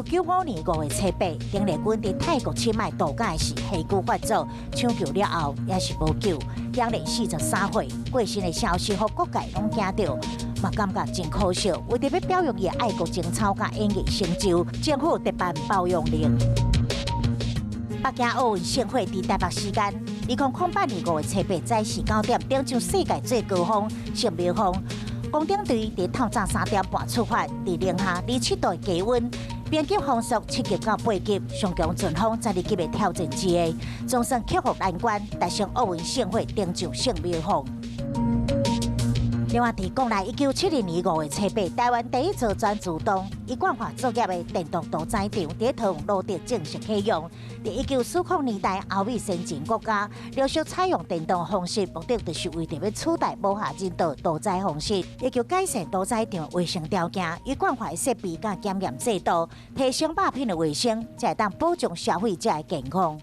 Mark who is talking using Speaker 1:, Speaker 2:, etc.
Speaker 1: 1995年5月7日，鄧麗君佇泰國清邁度假時，氣疽發作，搶救了後也是無救，享年43歲。過身的消息，予各界攏驚著，嘛感覺真可惜。為著欲表揚伊的愛國情操佮演藝成就，政府特頒褒揚令。北京奧運聖火佇台北時間2008年5月7日早時9點，登上世界最高峰聖母峰。攻頂隊佇透早3點半出發，佇零下27度的低溫，平均風速7級到8級，上強陣風12級的挑戰之下，總算克服難關，達成奧運聖火登上聖母峰。另外，佇國內1972年5月7日，台灣第一座全自動一貫化作業的電動屠宰場佇桃園蘆竹正式啟用。佇1940年代，歐美先進國家陸續採用電動方式，目的就是為著欲取代無下人道屠宰方式，以及改善屠宰場衛生條件、一貫化設備佮檢驗制度，提升肉品的衛生，才會當保障消費者的健康。